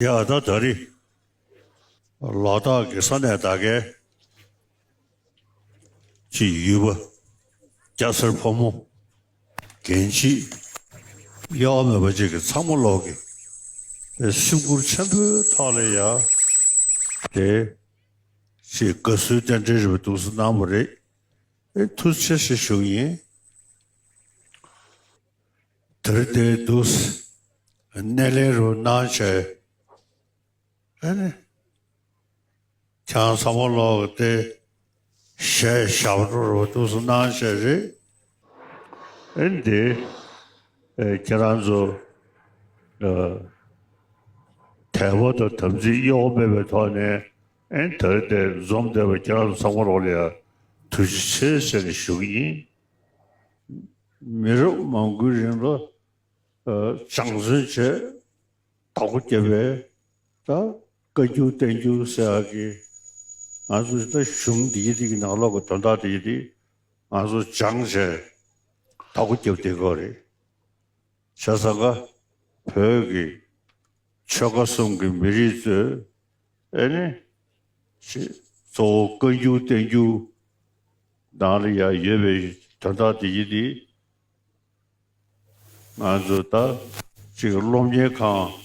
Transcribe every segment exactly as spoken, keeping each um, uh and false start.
ཡ་ད་ད་རེས་ལ་དྭགས་ཀྱི་ས་གནས་དག་གའི་ཅིག་ཡུལ་པ་སྐྱ་སེར་ཕོ་མོ་རྒན་བྱིས་གཡོ་བ་མེད་པ་ཅིག་གི་ཚང་མ་ལོག་གི་སེམས་ཁུར་ཆེན་པོའི་ཐོག་ལ་ཡ་དེ་ཅིག་དགའ་བསུའི་རྟེན་འབྲེལ་རེ་བ་འདུག་སེ་གནང་བ་རེད། ཨེ་ཐུགས་རྗེ་ཆེ་ཞུ་གི་ཡིན། དེར་དེ་འདུག་སེ་སྣེ་ལེན་རུ་གནང་བྱས། ཨ་ནི། ཁྱེད་རང་ཚང་མ་ལོག་སྟེ་གཞས་ཞབས་བྲོ་རུ་འདུག་སེ་གནང་བྱས་རེད། ཨ་ནི་དེ་ཨེ་ཁྱེད་རང་ཚོ་ཨ་དད་པ་དང་དམ་ཚིག་གཡོ་བ་མེད་པའི་ཐོག་ནས་ཨ་ནི་དེར་དེ་འཛོམས་བསྡད་པ་ཁྱེད་རང་ཚོ་ཚང་མ་ལོག་ལ་ཡ་ཐུགས་རྗེ་ཆེ་ཟེར་ནས་ཞུ་གི་ཡིན། མི་རབས་མང་པོའི་རིང་ལ་ཨ་སྦྱང་བརྩོན་བྱས། བདག་པོ་རྒྱབ་པའི་ད་བཀའ་འགྱུར་བསྟན་འགྱུར་ཟེར་ཡག་གི་ང་ཚོ་ད་གཞུང་འདི་འདི་གི་ནང་ལོགས་ཀྱི་དོན་དག་འདི་འདི་ང་ཚོ་སྦྱངས་བྱས་བདག་པོ་རྒྱབ་བསྡད་དགོས་རེད། བྱས་ཙང་ཀ་བོད་ཀྱི་ཆོལ་ཁ་གསུམ་གྱི་མི་རིགས་ཚོས་ཨེ་ནི་ཅི་གཙོ་བོ་བཀའ་འགྱུར་བསྟན་འགྱུར་ནང་ལ་ཡང་ཡོད་པའི་དོན་དག་འདི་འདི། ང་ཚོ་ད་ཅིག་སློབ་གཉེར་ཁང་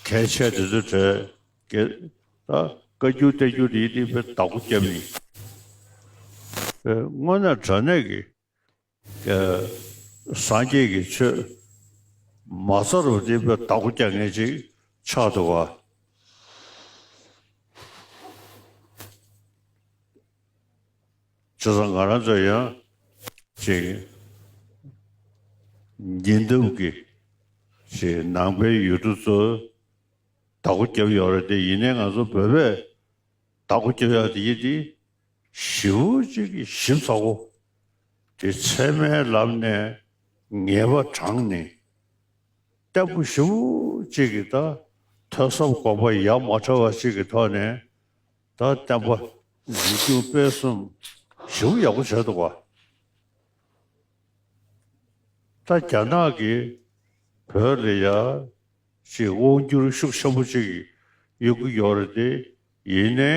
གལ་ཆེ་དེ་ཚོའི་གྲས་ཀྱི་ད་བཀའ་འགྱུར་བསྟན་འགྱུར་དེ་དེ་དཔེ་བདག་པོ་རྒྱབ་ནས་དངོས་གནས་དྲང་གནས་ཀྱི་སངས་རྒྱས་ཀྱི་ཆོས་མ་རྩ་རུ་དེ་དཔེ་བདག་པོ་རྒྱག་མཁན་ཅིག་ཆགས་འདུག་བ། བྱས་ཙང་ང་རང་ཚོ་ཡང་ཅིག་ཉེ་འདབས་ཀྱི་ཅིག་ནང་པའི་ཡུལ་གྲུ་ཚོ་བདག་པོ་རྒྱབ་ཡོད་རེད་དེ། ཡིན་ནའི་ང་ཚོ་བོད་པས་བདག་པོ་རྒྱབ་ཡག་དེ་ཡིན་དེ་ཞེ་པོ་ཅིག་གི་ཞིབ་ཚགས་པོ་དེ་ཚད་མའི་ལམ་ནས་ངེས་པ་དྲངས་ནས། བརྟན་པོ་ཞེ་པོ་ཅིག་གི་ད་ཐོས་བསམ་སྒོམ་པ་ཡ་མ་བྲལ་བ་ཅིག་གི་ཐོག་ནས་ད་བསྟན་པ་འཛིན་སྐྱོང་སྤེལ་གསུམ་ཞེ་པོ་ཡག་པོ་བྱས་འདུག་བ། ད་རྒྱ་ནག་གིས་བོད་ལ་ཡ་ཅིག་དབང་སྒྱུར་ཤུགས་ཆེན་པོ་ཅིག་ཡོང་གི་ཡོད་རེད་དེ། ཡིན་ནའི་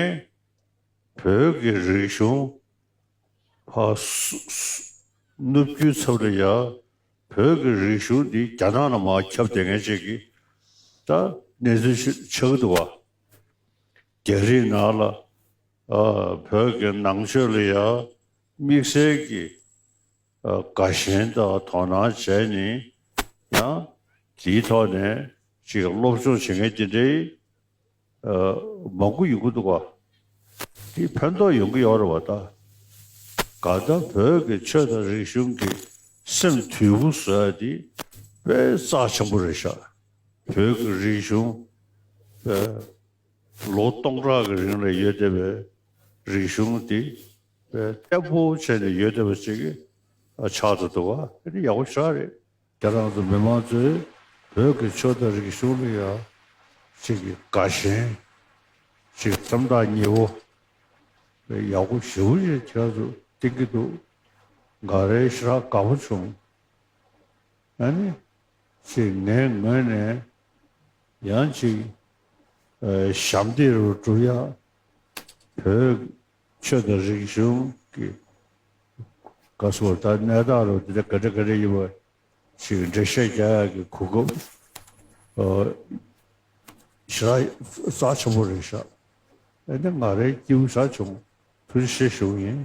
བོད་ཀྱི་རིག་གཞུང་ཕར་སུ་སུ་ནུབ་རྒྱུད་ཚབ་ལ་ཡ་བོད་ཀྱི་རིག་གཞུང་འདི་རྒྱ་ནག་ལ་མར་ཁྱབ་བསྡད་མཁན་ཅིག་གི་ད་གནས་ཚུལ་ཞིག་ཆགས་ཀྱི་འདུག་བ། རྒྱ་རིགས་ནང་ལ་ཨ་བོད་ཀྱི་ནང་ཆོས་ལ་ཡ་དམིགས་བསལ་གྱི་ཨ་དགའ་ཞེན་དང་དོ་སྣང་བྱས་ནས་ཡང་དེའི་ཐོག་ནས་ཅིག་སློབ་སྦྱོང་བྱེད་མཁན་དེ་འདྲའི་ཨ་མང་པོ་ཡོང་གི་འདུག་བ། དེ་ཕན་ཐོགས་ཡོང་གི་ཡོད་རེད་བ་ད། ག་ད་བོད་ཀྱི་ཆོས་དང་རིག་གཞུང་གི་སེམས་དུལ་པོ་བཟོ་ཡ་དེ་དཔེ་རྩ་ཆེན་པོ་རེད་ཤག་བོད་ཀྱི་རིག་གཞུང་ཨ་ལོ་སྟོང་ཕྲག་གི་རིང་ལ་ཡོད་བསྡད་པའི་རིག་གཞུང་འདི་བརྟན་པོ་བྱས་ནས་ཡོད་བསྡད་པ་ཅིག་ཆགས་འདུག་འདུག་བ། དེ་ནི་ཡག་པོ་ཞེ་དྲག་རེད། ཁྱེད་རང་ཚོ་མི་མང་ཚོས་བོད་ཀྱི་ཆོས་དང་རིག་གཞུང་ལ་ཡང་ཅིག་དགའ་ཞེན་ཅིག་སེམས་ཐག་ཉེ་བོ་ཡག་པོ་ཞེ་པོ་ཅིག་ཁྱེད་རང་ཚོ་བསྟན་གྱི་འདུག་ང་རང་ཞེ་དྲག་དགའ་པོ་བྱུང་། ཨ་ནི། ཅིག་ངའི་ངོས་ནས་ཡང་ཅིག་ཨ་ཞབས་འདེགས་རུ་སྒྲུབ་ཡ། བོད་ཆོས་དང་རིག་གཞུང་གི་ག་སོ་ད་གནས་སྟངས་རུ་དེ་འདྲ་ག་འདྲ་ག་འདྲ་ཡིན་པ་ཅིག་འགྲེལ་བཤད་རྒྱག་ཡ་གི་གོ་སྐབས་ཨ་ཞེ་དྲག་རྩ་ཆེན་པོ་རེད་ཤག་ཨ་ནི་ང་རའི་སྐྱིད་པོ་ཞེ་དྲག་བྱུང་། ཐུགས་རྗེ་ཆེ་ཞུ་གི་ཡིན།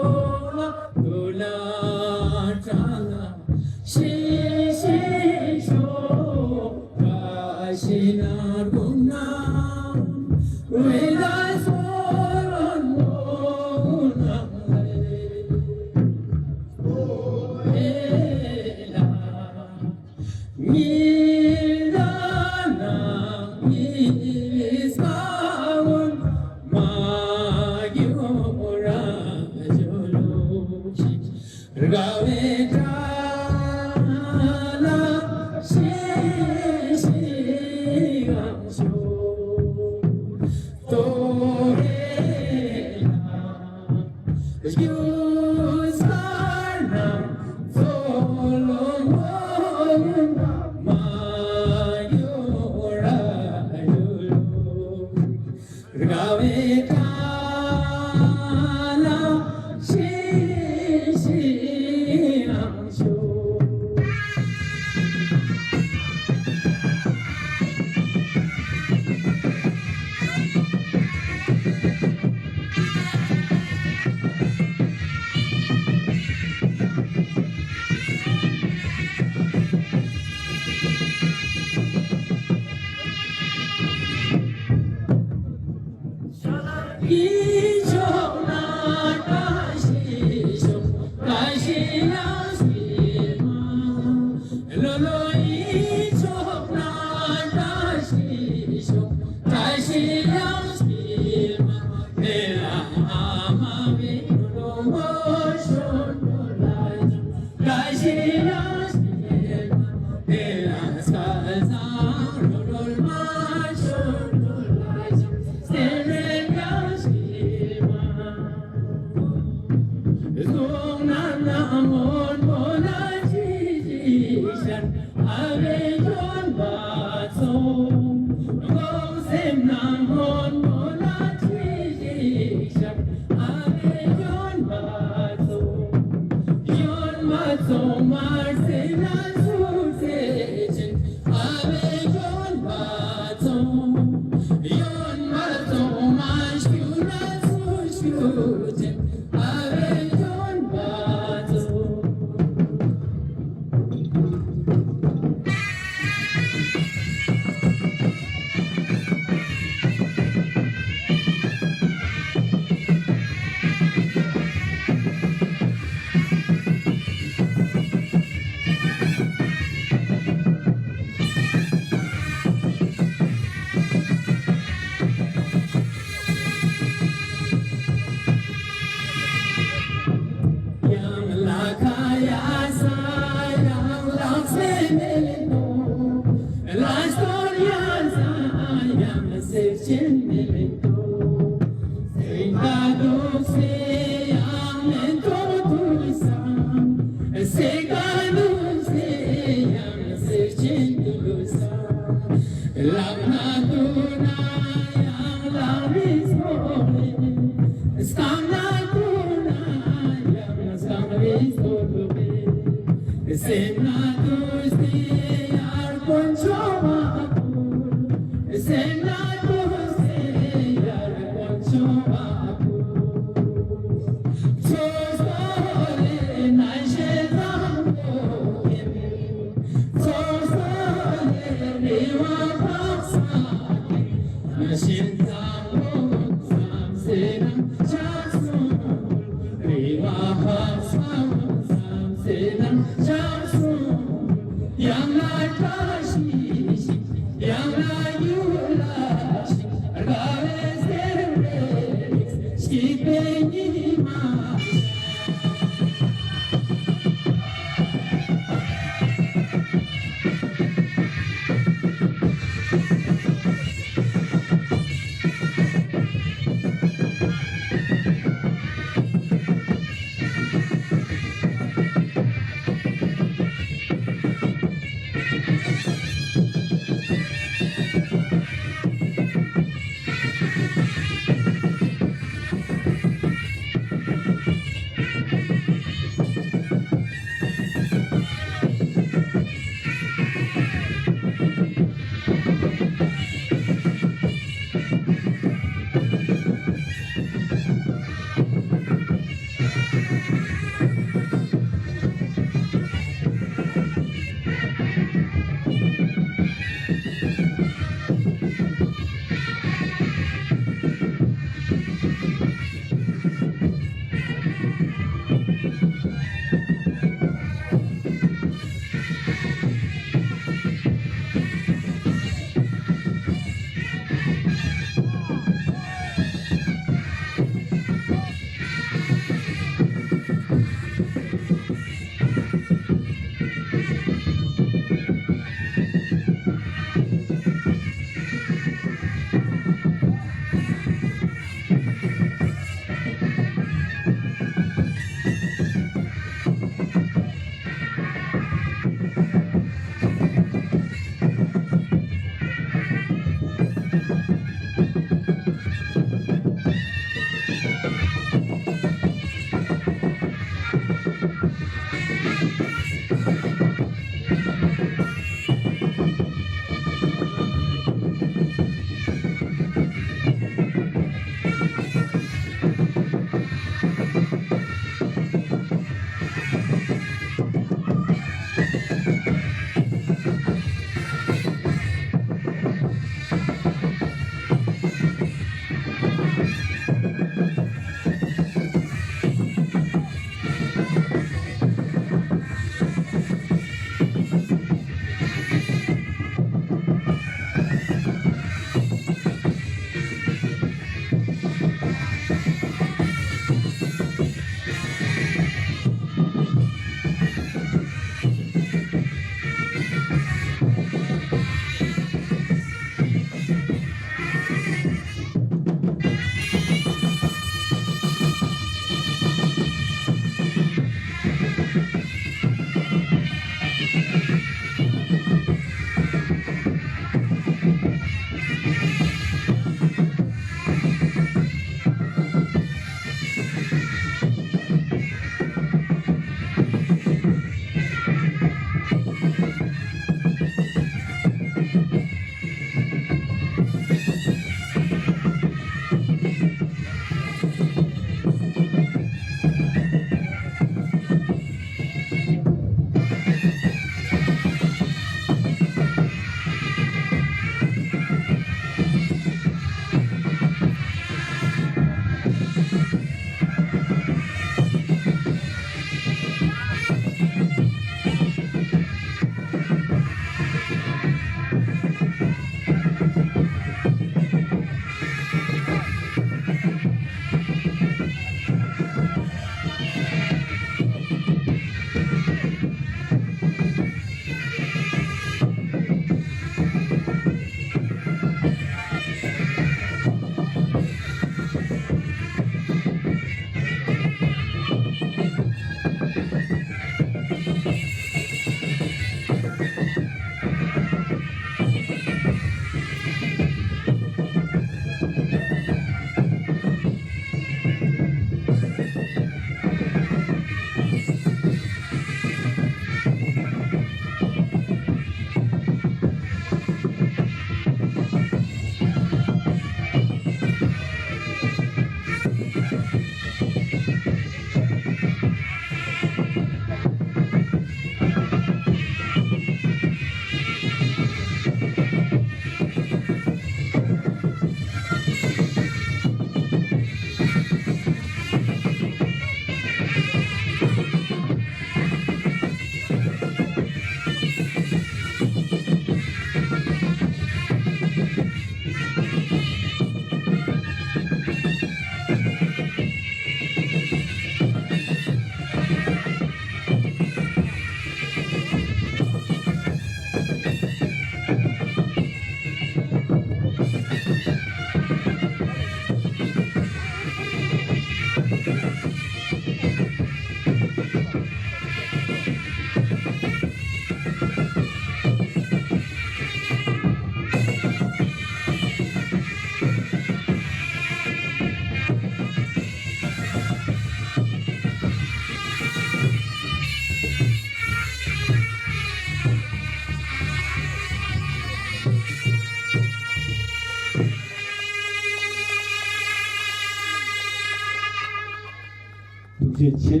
ཐུགས་རྗེ་ཆེ།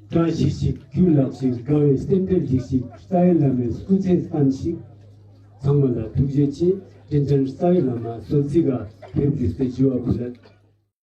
བཀྲ་ཤིས་ཤིག་གུས་ལགས་ཤིག་དགའ་བའི་སེམས་ཁྲལ་ཅིག་ཤིག་རྩ་བའི་བླ་མའི་སྐུ་ཚེ་བརྟན་ཞིག་ཚང་མ་ལ་ཐུགས་རྗེ་ཆེ། དྲིན་ཅན་རྩ་བའི་བླ་མ་གསོལ་ཚིགས་ཀ་ཕེབས་དགོས་ཏེ་ཞུ་བ་ཕུལ་ལ།